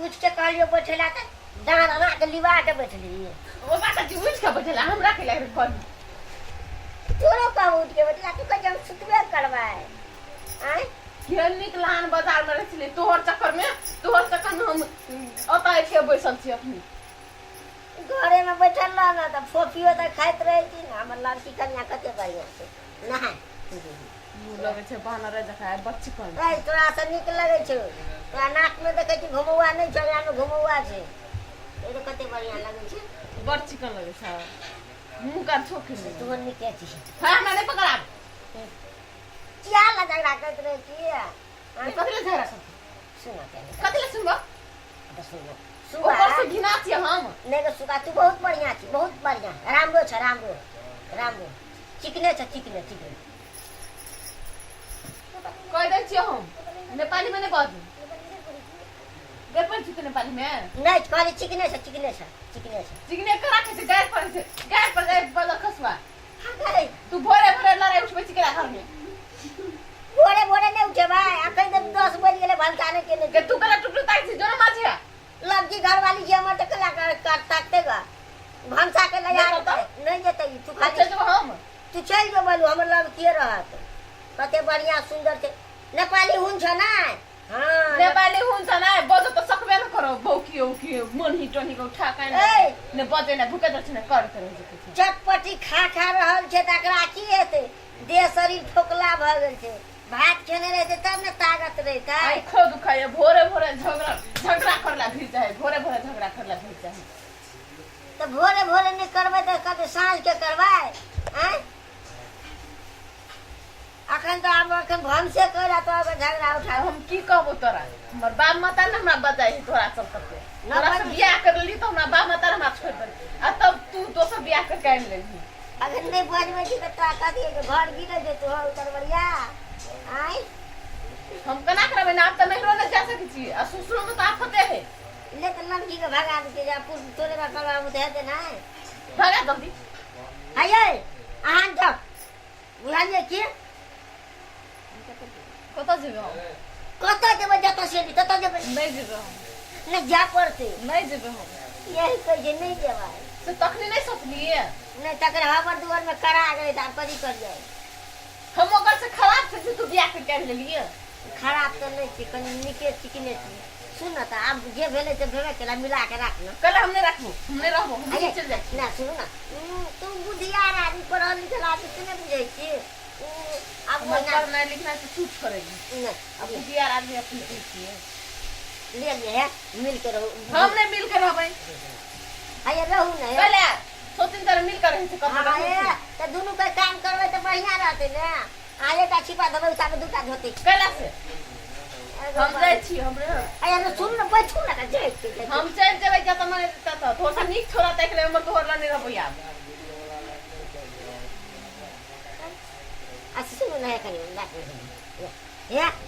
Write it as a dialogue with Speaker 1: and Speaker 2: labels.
Speaker 1: उठ के कहलियो बैठेला तऽ डाँड़ अना के लिबा के बैठली।
Speaker 2: ओ बात छी, उठि कऽ बैठेला हमरा के लागि कहली।
Speaker 1: तोरो कहू उठ के बैठला, तू कहै हम सुतबे करबै। आँय,
Speaker 2: केहन नीक लहान बाजार में रहै छलियै, तोहर चक्कर में हम ओतऽ आबि के बैसल छी अखनी।
Speaker 1: घरे में बैठल रह ने तऽ फोफियो तऽ खाइत रहै छी ने। हमर लड़की कनिया कते बढ़िआँ छै, नहाय।
Speaker 2: मुँह लगै छै बानरे जकाँ बच्ची कन।
Speaker 1: ए, तोरा से नीक लगै छौ। तोरा नाक में देखै छी घुमौआ नहि छौ, एकरा में घुमौआ छै। ई तऽ कते बढ़िआँ लगै छै।
Speaker 2: बड़ चिकन लगै छै मुँह कर छोकी।
Speaker 1: तू नीके छी।
Speaker 2: हाँ, हमरा नहि पकड़ाब।
Speaker 1: किया ला झगड़ा करैत रहै छी?
Speaker 2: कथी लए झगड़ा करतै?
Speaker 1: सुन।
Speaker 2: कथी लए सुनबो?
Speaker 1: तऽ सुन।
Speaker 2: ओकर से घिना छियै हम।
Speaker 1: नहि गे सुगा, तू बहुत बढ़िआँ छी, बहुत बढ़िआँ। राम्रो छ, राम्रो राम्रो, चिकने छ, चिकने चिकने।
Speaker 2: कहि दै छियै, हम नेपालीमे नहि बाजू। गैर पढ़ै छी तू नेपालीमे?
Speaker 1: नहि, कहली चिकने छ, चिकने छ, चिकने छ।
Speaker 2: चिकने करा के छै, गैर पढ़ै छै, गैर पर गैर बदल खसुआ।
Speaker 1: हाँ गई।
Speaker 2: तू भोरे भोरे लड़ाई उठबै छी केरा घरमे?
Speaker 1: भोरे भोरे नहि उठेबै। अखन तऽ 10 बजि गेलै, भनसा नहि केने।
Speaker 2: के तू कला टुकटुक ताकै छी, जो ना माझे।
Speaker 1: लड़की घरवाली जे हमर तऽ कला कर ताकते गा भनसा के लगा।
Speaker 2: नहि करतौ?
Speaker 1: नहि जेतै ई, तू
Speaker 2: खाली
Speaker 1: खाली
Speaker 2: जेबो हम।
Speaker 1: तू चलि जो, बोलू हमर लड़किए रहत। कते बढ़िआँ सुन्दर छै। नेपाली हुन छ ने? हाँ।
Speaker 2: नेपाली हुन छ ना, बजो त सकबे न करो। बौकी औकी मन ही टनी को उठा के
Speaker 1: ए!
Speaker 2: ने बजे ने भुके दछ ने करते रह जेते छै।
Speaker 1: चटपटी खा खा रहल छै तऽ एकरा की हेतै? देह शरीर फोकला भऽ गेल छै। भात खेने रहतै तब ने ताकत रहितै।
Speaker 2: आई खो दुखाय, भोरे भोरे झगड़ा झगड़ा करला भिर जाए, भोरे भोरे झगड़ा करला भिर जाए।
Speaker 1: तऽ भोरे भोरे नहि करबै तऽ कते साँझ के करबै? आँय, अखन तऽ आब अखन भनसे करै तो आब झगड़ा उठा।
Speaker 2: हम की कहबो तोरा? हमर बाप माता ने हमरा बचाई है तोरा सब करते। तोरा से बियाह कर लेली तो हमरा बाप माता ने हमरा छोड़ देली आ तब तू दोसर बियाह करके आनि लेली।
Speaker 1: अखन नहि बजबै छी तऽ तोरा कथी हेतौ? घर गिरे जेतौ हौ उतरबरिया। आँय,
Speaker 2: हम केना करबै ने? आब तऽ नैहरो नहि जा सकै छी आ ससुरो मे तऽ आफते है।
Speaker 1: ले तऽ लड़की के भगा देतै। जा पुर तोरे बा करबाबू तऽ हेतै नहि।
Speaker 2: भगा जल्दी।
Speaker 1: हयै, अहाँ जाउ, बुझलियै की?
Speaker 2: कतऽ जेबै हम?
Speaker 1: कतऽ जेबै? जतऽ से एली ततऽ जेबै।
Speaker 2: नहि जेबै हम।
Speaker 1: नहि जाय पड़तै।
Speaker 2: नहि जेबै हम।
Speaker 1: यही कहै छै, नहि जेबै।
Speaker 2: से तखनी नहि सोचलियै?
Speaker 1: नहि, तकर हबर दुआरमे करा गेलै तऽ आब कथी करियै?
Speaker 2: हम ओकर से खराब छै से तू बियाह करके आनि लेलियै?
Speaker 1: खराब तऽ नहि छी, कनि नीके चिकने छी। सुन ने तऽ, आब जे भेलै से भेबे केला, मिला के राख ने।
Speaker 2: कहले हम नहि राखबो, हम नहि रहबो, हम नहीं चलि जाइ छी।
Speaker 1: ना, सुनू ने, तू बुधियार आदमी, पढ़ल लिखल आदमी, तू नहि बुझै छी? आब
Speaker 2: हमर
Speaker 1: ओहिना
Speaker 2: पढ़नाइ लिखनाइ से तू छोड़ेगी।
Speaker 1: नहि।
Speaker 2: अब बुधियार आदमी अपन की छियै?
Speaker 1: ले ले हे, मिल के रहू।
Speaker 2: हम नहि मिल के रहबै।
Speaker 1: हैया, रहू ने हे।
Speaker 2: कहले सोचिन तर मिल के रहै छै कतऽ
Speaker 1: हाँ,
Speaker 2: रहै
Speaker 1: ए,
Speaker 2: छै।
Speaker 1: तऽ दुनू के काम करबै तऽ बढ़िआँ रहतै ने। आ एकटा छिपा देबै, उतामे दूटा धोती।
Speaker 2: कहला से हम जाइ छी, हमरे
Speaker 1: अरे ने, सुन ने, बैठू ने, जाइ छी, जाइ छी।
Speaker 2: हम चलि जेबै जतऽ मन हेतै ततऽ। तोहर से नीक छोड़ा ताकि लेबै, हमर तोहर लग नहि रहबै आब।
Speaker 1: अच्छा, सुनू ने, हे, कनि बात हे।